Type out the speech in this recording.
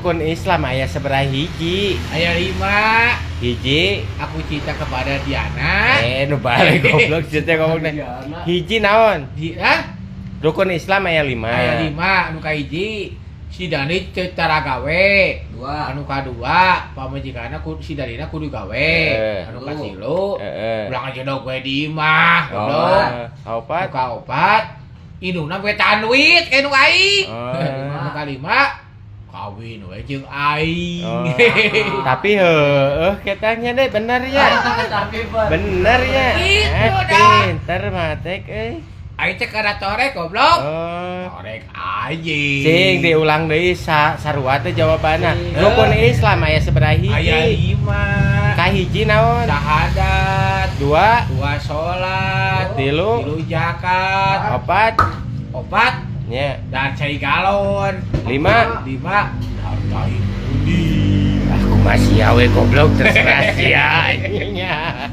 Rukun Islam aya sabaraha hiji? Aya lima. Hiji. Aku cinta kepada Diana. Eh, nu balik, goblok, sia teh ngomong teh. Hiji naon? Di, hah? Rukun Islam aya lima. Aya lima, anu kahiji si Dani teu tara gawe. Dua. Anu kadua, pamajikanna ku si Danina kudu gawe. Anu katilu, ulah ngajedog we di imah, goblok. Oh, opat. Anu kaopat, indungna betaan duit ka indung aing. Oh. Anu kalima, kawin we jeung aing. Oh. Tapi heueuh ketanya deh, bener ya. Tapi Bener ya. Gitu Eh, dah. pinter matek euy. Aing teh kada torek, goblok. Oh. Torek aja. Cing diulang deui sarua teh jawabanna. Iya. Rukun Islam aya sabaraha hiji? Aya lima. Kahiji naon? Syahadat. Dua, Dua, sholat. Tilu. Tilu, zakat. Opat, Opat, nya. Dan cai galon. Lima. Lima, hargai budi. Aku masih awe, goblok, terserah sia nya.